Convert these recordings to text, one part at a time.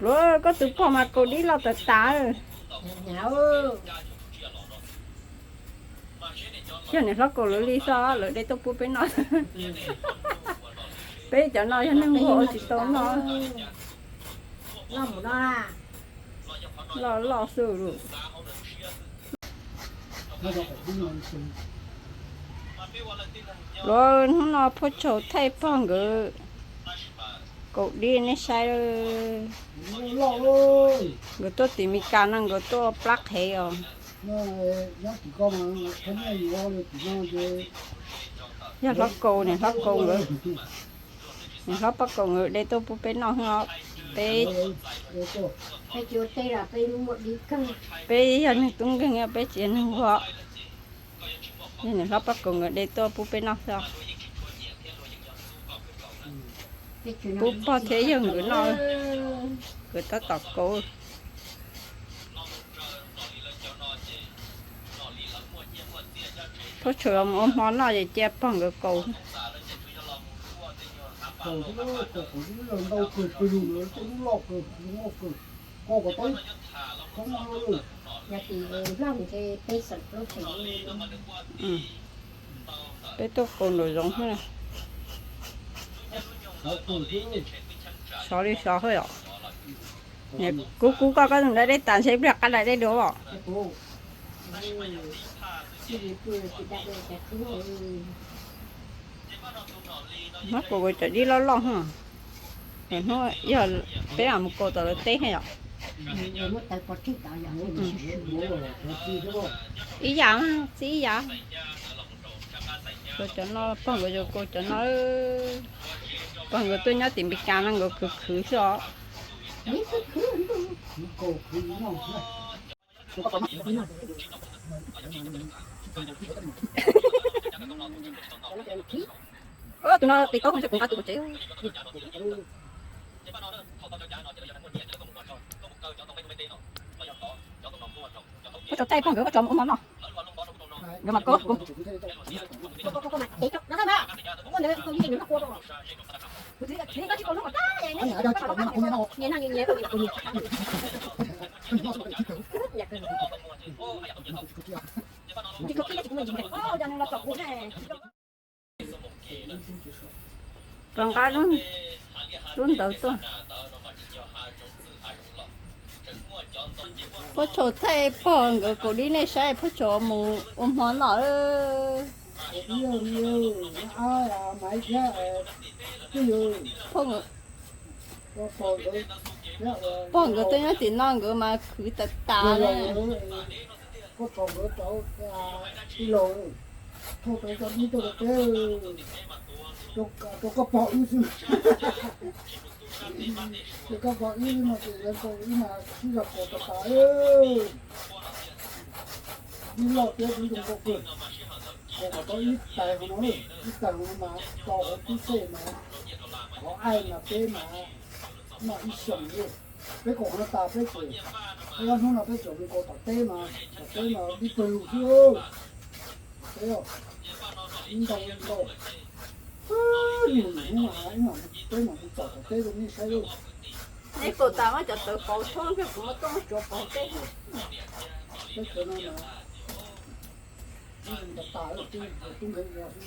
Luag koj tus pog mas kaus dib loj tas tas. Yog niam hlob kaus lawv li xwb, lawv de tuaj pub peb noj. Peb cov no yog neeg nquag ua tsis tau noj. Loj loj xwb. Luag hnub no Phuab Tshau thaij pog nkawd kaus dib nej saib. Nkawd tuaj tim Mes Kas no nkawd tuaj plab qhev os. Yog hlob kaus, niam hlob kaus nkawd, niam hlob pog kaus nkawd de tuaj pub peb noj os. Peb, peb yog neeg tub nkeeg, peb tsis yog neeg nquag. Yog niam hlob pog kaus nkawd de tuaj pub peb noj xwb. Pub pog thiab yawg nkawd noj, nkawd tab tom kaus. Phuab Tshau mus ua hmo noj ces cia pog nkawd kaus. Peb tuaj kaus nraum zoov xwb. Sov li sov hwj os. Kub kub koj, koj tus nrab dej tas ntshe ib pliag qab daim dej dua os. Hnub kaus cov dib loj loj, hnub yog peb mus kaus tom lawv teb yom. Ib yam, txij ib yam. Cov no pog nkawd yuav kaus cov no. Pog nkawd tuaj nyob tim Mes Kas no nkawd khwv khwv xwb os. Tus no tes taub ntshe kuv nqa tus tsev. Koj tso thaij pog nkawd, koj tso mus ua hmo noj. Nkawd mas kub. Rov nqa lub ntawd tuaj. Phuab Tshau thaij pog nkawd kaus dib nej saib, Phuab Tshau mus ua hmo noj. Pog nkawd twb nyob tim no nkawd mas khwv tas tas li. Koj pog nkawd rau tij laug, thauj tau cov dib tuaj rau peb, rau koj pog wb xwb. Ces koj pog wb no ces lawv kaus wb mas sib zog kaus tas tas. Dib loj thiab dib zoo nkauj kawg. Kaus kom tau ib tais hauv no, ib tais hauv no mas rau hauv tib xej mas, qhov aij mas peb mas noj ib xyoos li. Peb kaus qhov no tas peb tseem, peb ob hnub no peb tseem mus kaus tom teb mas, tom teb mas dib pawg lug xwb. Tom teb ib ntau ntau, nws hnub mas ib mam peb mam mus tsom tom teb rau nej saib lauj. Nej kaus tas muab cov tawv pauv tshuab kiag kuv muab tuaj muab tsuav pauv teb. Peb cov no mas ib tas tas tub nkeeg ua xwb.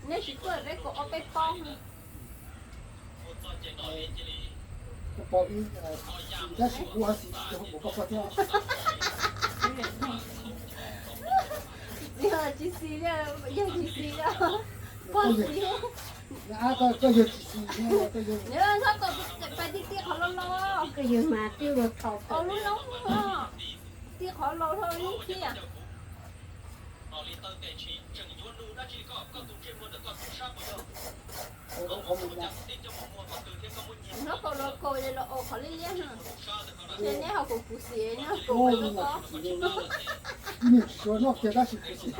Nej tsis tuaj peb kaus ob peb pob. Koj pom ib, tab sis kuv hais tias koj pom thiab. Tsis xis li, yog tsis xis li, pog xis. Koj yawg tsis xis, koj yawg. Txhob kom pais tij tij qhov laus laus. Koj yawg mas tij laus thaum lub noob, tij qhov laus dhau ib thiab. Hnub kaus los kaus es los ua qhov liab liab, ces neb ho kuv kuv xim nyob kaus pais toj pob. Ib niag tsis tshua noj kiag tab sis kuv xim.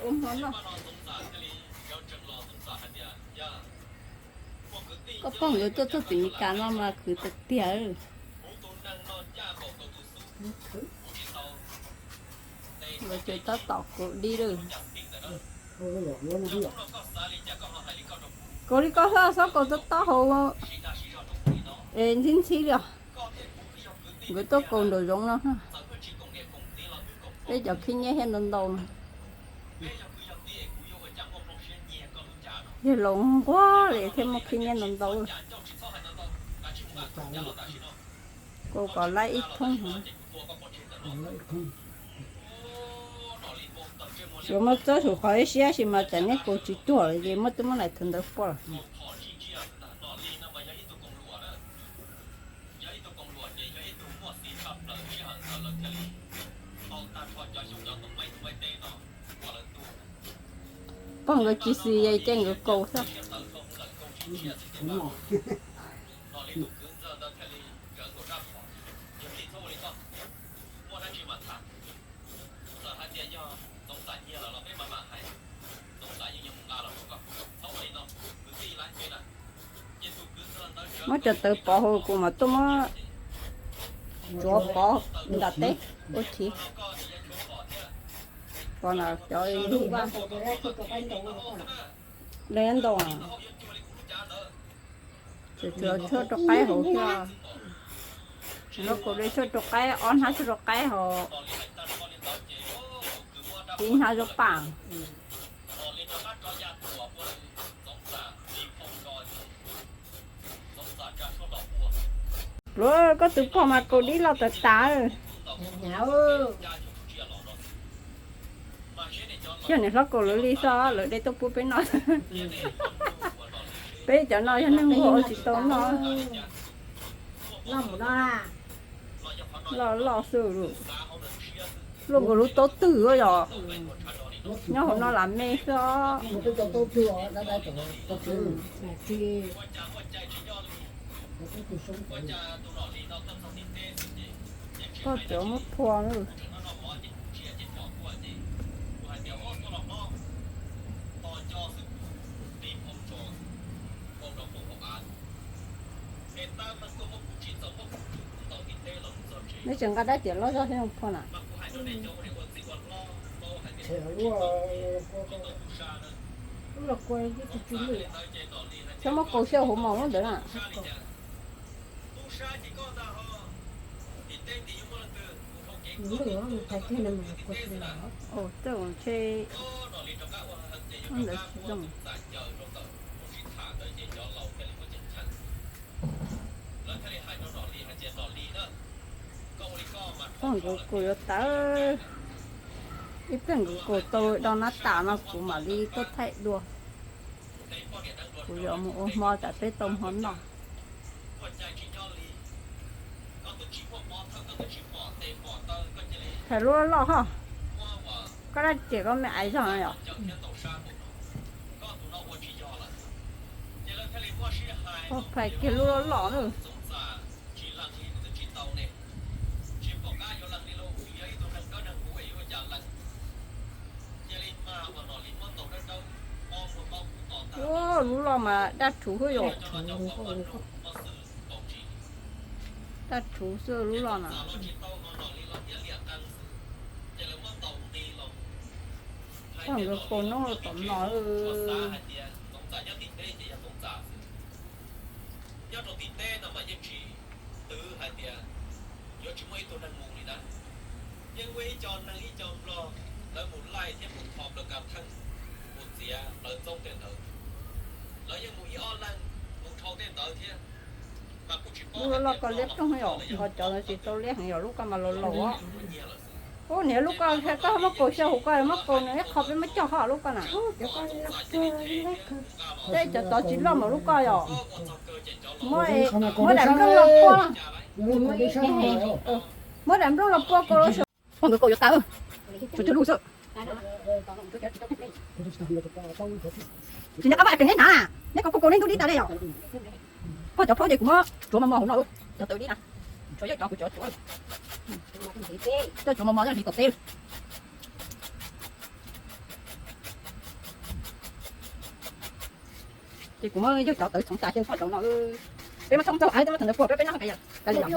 Ua hmo noj. Koj pog nkawd tuaj txog tim Meskas no mas khwv tiag tiag. Nkawd tseem tab tom kaus dib lawm. Kaus li koj xwb, txhob kaus tob tob hauv es ntxhib ntxhib li os. Nkawd tuaj kaus nraum zoov no. Peb cov khib nyiab thiab ntau ntau no. Yog laus nquag li thiaj muaj khib nyiab ntau ntau. Kaus kom laib ib thoob. Xyov muab txob saum qhov ib siab sis mas tsam neb kaus tsis cuag lawm ces muab twb muab nais thawv ntawd poj lawm. Pog nkawd tsis xis ces nkawd kaus xwb. Muab cov tawv pov hauv kuv mam tuaj muab tsuav pov nram teb ua chiv. Pov na cov ntug vaj. Dej ntau, tshuav tshuaj rau qaib hauv xwb. Hlob kaus dej tshuaj rau qaib, ob hnab tshuaj rau qaib hauv, ib hnab zaub paj. Pluav, koj tus pog mas kaus dib loj tas tas. Yog niam hlob kaus lawv li xwb, lawv de tuaj pub peb noj. Peb cov no yog neeg nquag ua tsis tau noj. Loj loj xwb. Luaj nkaus lub taub twg yom. Nyob hauv no lam me xwb. Pog cov muab phua na. Neb tseem nqa dab tiam loj zog thiab phua na. Txhob muab kaus xyaw hauv mos lub ntawd na. Tej ntshe ntawd tsis zoo. Pog nkawd kaus yuav tawv, ib pliag nkawd kaus tau do nab tas no kuv mam li tuaj thaij dua. Kuv yuav mus ua hmo tsam peb tau hmo noj. Hais lub loj hos, koj dab tsi koj me aiv zog no yom. Phais kiag lub loj loj na. Ua, lub loj mas daj rhuv xwb yom. Daj rhuv xwb lub loj na. Pog nkawd kaus noob tom no. Lub loj loj koj liab rooj yom, nkaus cov ntawd tsis tau liab heev yom, lub koj mas laus laus. Ub, niam lub koj, koj muab kaus xyaw hauv koj muab kaus nws ib qho peb muab coj ho lub koj na. Tej cov tod tsis loj mas lub koj yom. Muab daim nplooj los pua. Muab daim nplooj los pua kaus los. Pog nkawd kaus yuav tas, tshuav tsawg lub xwb. Tsis nco qab vaj pem neb hnav, neb kaus kaus kaus neb ntub dib tas li yom. Cov plaub ces kuv muab tsuav mos mos hauv no, cov tawv dib na, tsuav yog cov kuv tsuav tsuav, coj tsuav mos mos hliv tom teb. Ces kuv muab yog cov tawv txhoov tas xyaw txhob cov no. Peb muab txhob txog, peb muab thaum ntawd puag peb peb noj ka yam ka li yam.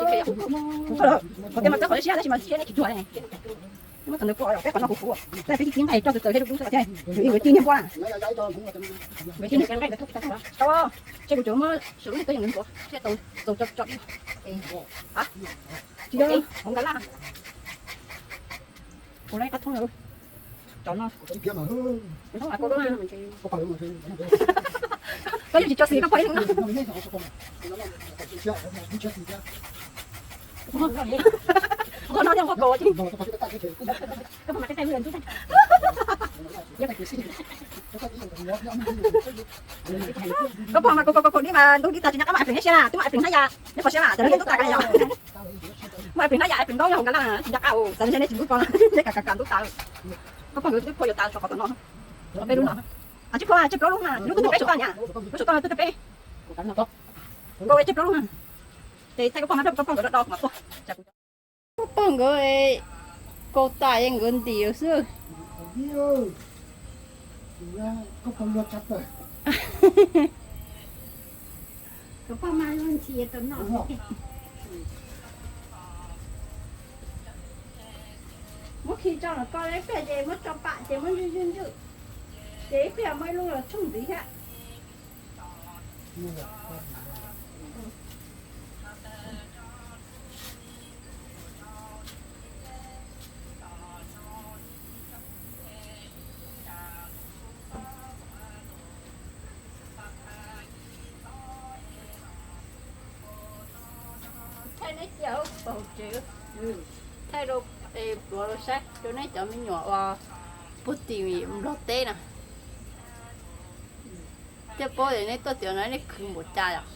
Qhov tias mas txog qhov siab tab sis mas siab nej tsis cuag ne. Peb muab thaum ntawd puag peb qhov no huv huv, peb tib tib nqaij tso tawv tawv thiab dub dub xwb ces nkawd tig niag npua na. Nkawd tig niag nqaij ntawd tau, ces kuv tsuas muab sawv lub niag kab yees ntawd ntxuav thiaj tau txaus tso tso dib. Tsis yog hauv nkad laj. Kuv lawv qab thoob lawm. Cov no, koj yuav tsis tso xis koj poj ib leeg. Koj poj mas koj poj mas koj koj koj dib mas ntug dib tas tsis nco qab mas ai pleev nej siab na, twb muaj ai pleev hnab yas, nej pom siab mas tas li nej ntub tas ka yom. Muaj ai pleev hnab yas ai pleev ntaub yog hauv nkad laj tsis nco qab, tas li nej tsis ntub ko, nej kam kam kam ntub tas. Koj poj nkawd twb phua yuav tas tso qhov tom no, peb lub no. Tsis phua, tseg plaub lub mas, lub twb peb tsum toj niam, lub tsum toj twb peb. Koj tseg plaub lub mas, ces thaij koj poj mas, koj poj nkawd do do mas puag. Koj poj nkawd kaus tas es nkawd ntim xwb. Muab khi tso los koj leb pliag ces muab tso pam ces muab ntswj ntswj ntswj, ces ib pliag muab ib lub los tshooj ntxiv thiab. Thaij neb cia hauv tsev, thaij rau pluav rau saib rau neb cov me nyuam uas puag tim Nplog teb na. Thiaj paub tias neb tuaj tim no nej khwv npaum cas yom.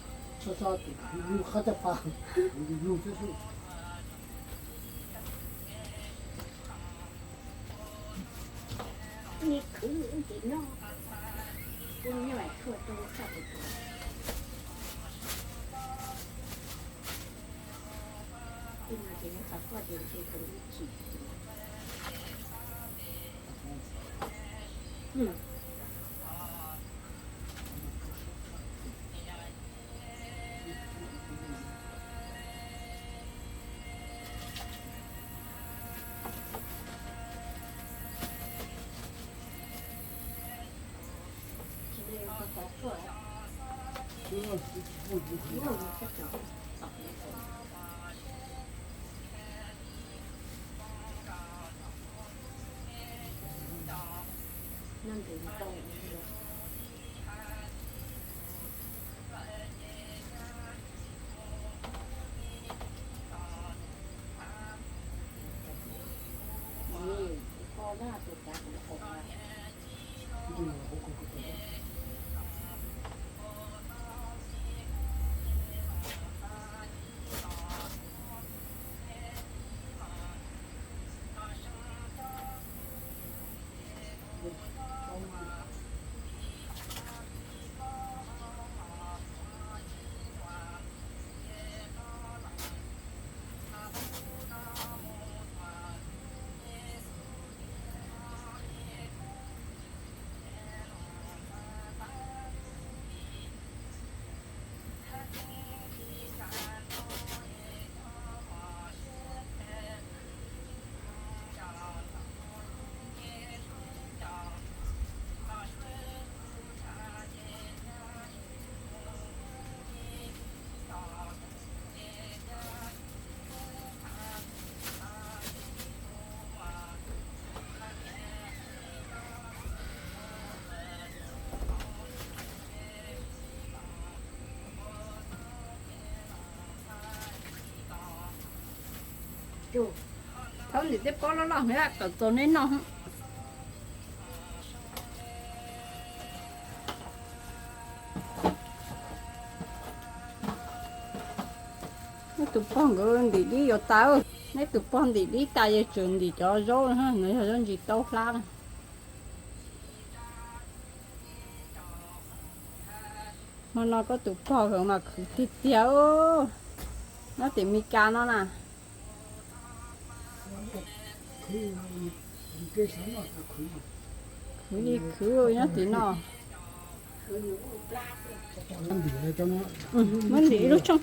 Thaub ntim tej pob loj loj tawm txaus neb noj. Neb tus pog nkawd ntim dib yuav tas. Neb tus pog ntim dib tas ces tseem ntim cov zaub no, yog zaub ntsis taub hlab na. Hmo no koj tus pog nkawd mas khwv tiag tiag, nyob tim Mes Kas no na. Khwv li khwv nyob tim no. Muab ntim lub tshooj.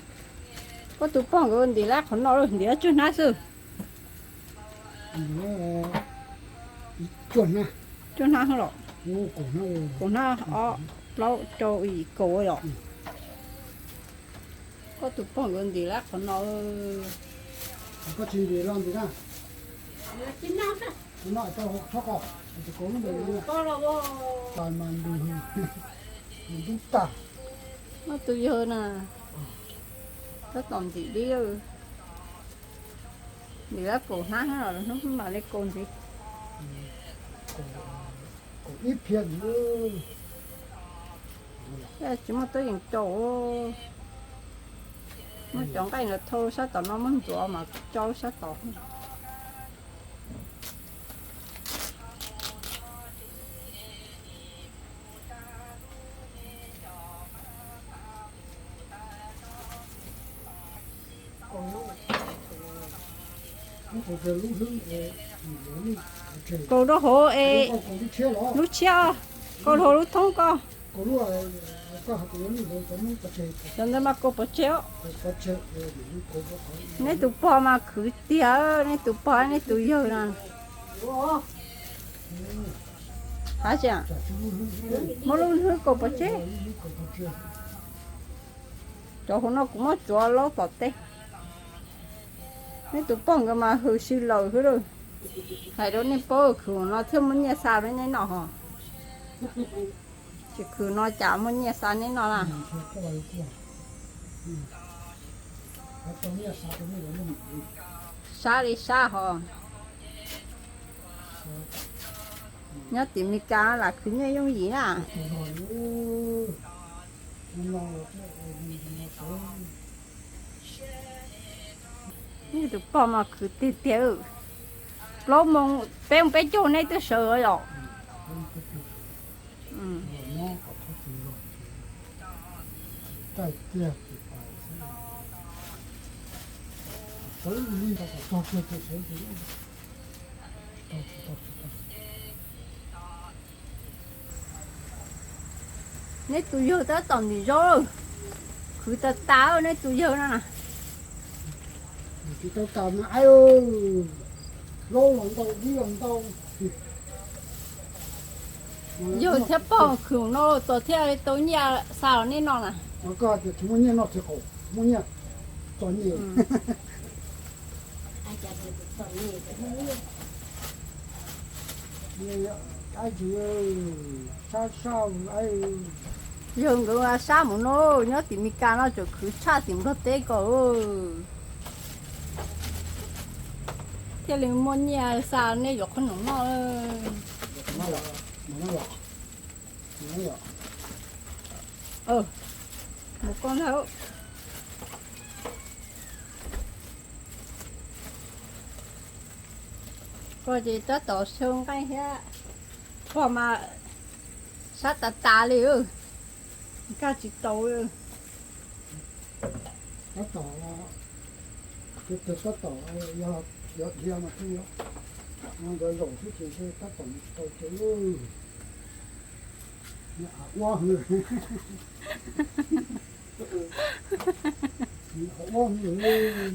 Koj tus pog nkawd ntim lawm qhov no, ntim tsawg hnab xwb? Cuaj hnab los? Kaum hnab, ob, plaub, rau, yim, kaum yom. Koj tus pog nkawd ntim lawm qhov no. Koj tsis ntim los ntim na. Tus yawg na, tab tom ntim li, ntim lawm kaum hnab los hnub mam li kaus ntxiv. Tsis muaj tub yees rau. Muab cov nqaij ntawd thau sab tom no muab ntxuav mas rau sab tod. Kaus rau hauv es lub tshiab, kaus rau hauv lub thoob ko. Cov ntawd mas kaus pov tseg. Neb tus pog mas khwv tiag, neb tus pog neb tus yawg na. Muab lub hlwb kaus pov tseg. Cov hauv no kuv muab tsuav laub tom tej. Neb tus pog nkawd mas hwm sib laws xwb lauj. Hais rau nej paub, khwv no thiaj muaj nyiaj xa rau nej noj hos. Tsis khwv no cas muaj nyiaj xa neb noj na. Sab li sab hos. Nyob tim Mes Kas lam khwv nyiaj yooj yim na. Neb tus pog mas khwv tiag tiag. Plaub moos peb moos peb caug neb twb sawv los yom. Neb tus yawg tab tom ntim zaub, khwv tas tas neb tus yawg no na. Tsis tau tas mas, zaub los ntau, dib los ntau. Yawg thiab pog khwv no txog thiaj tau nyiaj xa los nej noj na. Koj tias tsis muaj nyiaj noj txiv qaub, muaj nyiaj txom nyem. Yawg nkawd sab mus no, nyob tim Mes Kas no tseem khwv tshaj tim Nplog teb ko. Thiaj li muaj nyiaj xa nej yuav qhob noom noj. Mus koj ntag. Koj ces tab tom xyaw nqaij thiab. Pog mas sab tas tas li, nkag tsis tau. Tab tom, tab tom yog dhia mas thiaj yuav, no nkawd zaum xwb ces tab tom tsis tau ces, av ua hwv.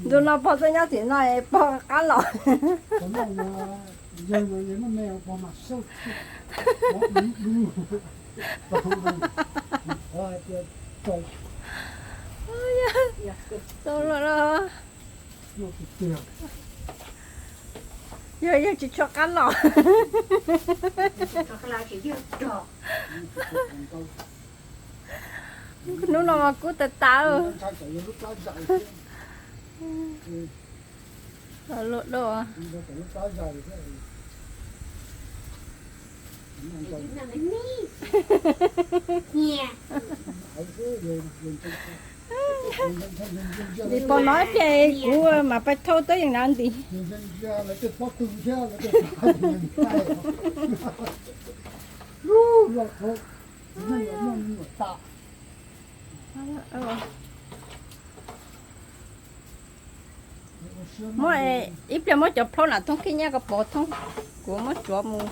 Ntu no pog tuaj nyob tim no es pog qab los. Yawg mas yawg muaj me pog mas xauj, pog hais tias tau, tau los. Yog yawg tsis tshua qab los. Hnub no mas kub tas tas. Luaj dua. Vim pog no ib pliag kuv mam pais thauj tuab yeem na nti. Lub los thaum neeg los muaj me nyuam tas, Muab ib pliag muab cov plhaub na thoob khib nyiab ko pov thoob, kuv muab tsuav mus.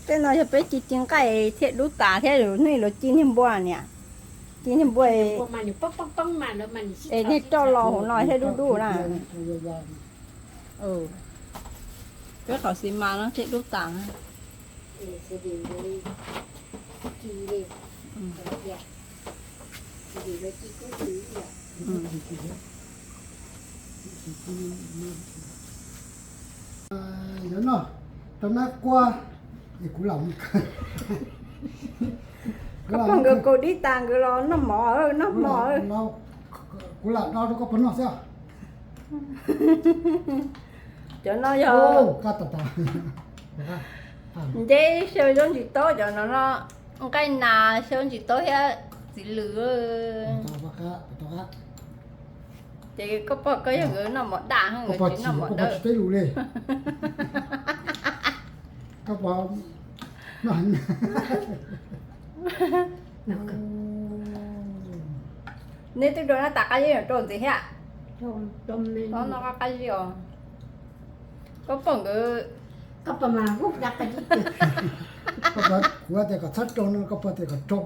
Tej no yog peb ci ci nqaij thiaj dub tas thiab, nej lawv ci niag npua niam, ci niag npua es niag roj los hauv no thiaj dub dub na. Peb qhov xis mas no thiaj dub tas. Yuav noj rau nab kuab es kuv lam, koj pog nkawd kaus dib tas nkawd los noj mov, noj mov. Kuv lam do rau koj pog noj xwb. Cov no yog nceb xyaw zaub ntsis taub, cov no no nqaij nas xyaw ntsis taub thiab txiv lws. Ces koj pog koj yog nkawd noj mov daj, nkawd tsis noj mov dawb. Nej twb rau nab tas qab zib rau ntxiv thiab. Noj qab zib os. Koj pog nkawd, kuv tias kom txhob rau no koj pog tias kom rau.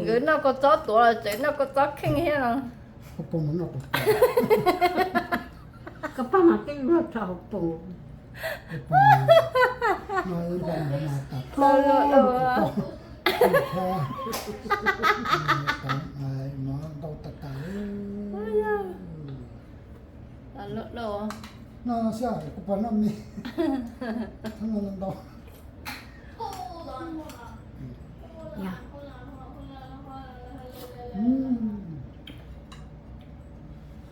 Nkawd noj kua txob tuav los tseem noj kua txob kheej thiab no.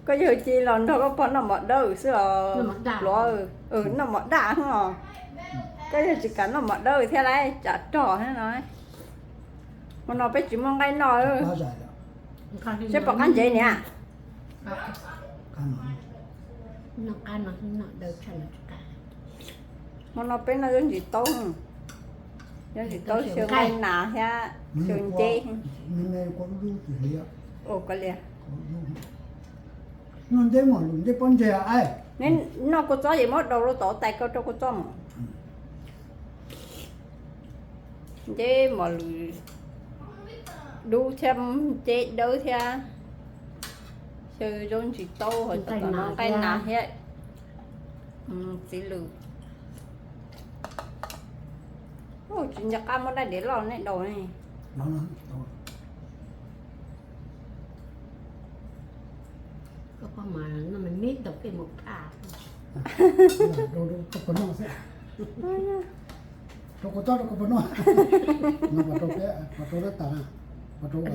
Koj yawg cia los nrog koj pog noj mov dawb xwb os. Pluav, noj mov daj os. Koj yawg tsis kam noj mov dawb thiab lauj, tsam rog thiab no. Hmo no peb tsis muaj nqaij noj. Seb pom qab ntsev niam. Hmo no peb noj zaub ntsis taub, zaub ntsis taub xyaw nqaij nas thiab xyaw nceb. Noj nceb mos lus nceb pob ntseg. Neb noj kua txob ces muab daus rau tod tais koj rau kua txob mos. Nceb mos lus dub thiab nceb dawb thiab. Xyaw zaub ntsis taub hauv tom no nqaij nas thiab txiv lws. Tsis nco qab muab daim diav loj nej daus ne.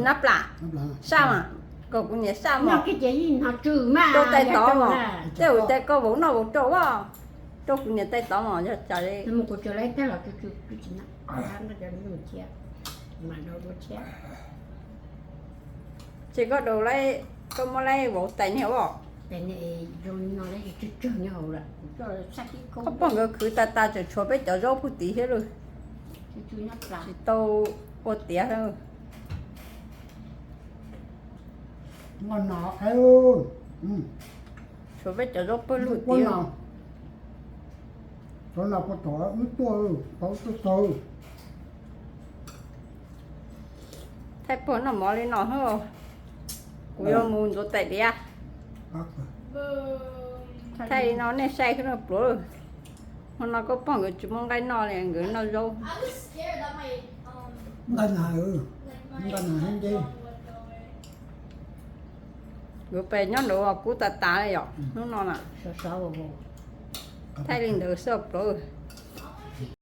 Nab plam, saj mas, kom kuv niam saj mos, rau tais tod mos, tej ua tais koj vauv noj vauv rau, rau kuv niam tais tod mos yog cas li. Ces koj daus, koj muab laib vauv tais niag os. Koj pog nkawd khwv tas tas tseem tshuav peb cov zaub puag tid thiab lawm. Tsis tau ua tiav. Tshuav peb cov zaub pawg lug tiav. Thaij pog noj mov li no, kuv yuav mus ntxuav tais diav. Thaij li no nej saib xwb no pluav. Hmo no koj pog nkawd tsis muaj nqaij noj li, nkawd noj zaub. Nkawd pes nyob nraud kub tas tas li yom hnub no na. Thaij li ntawd xwb pluav.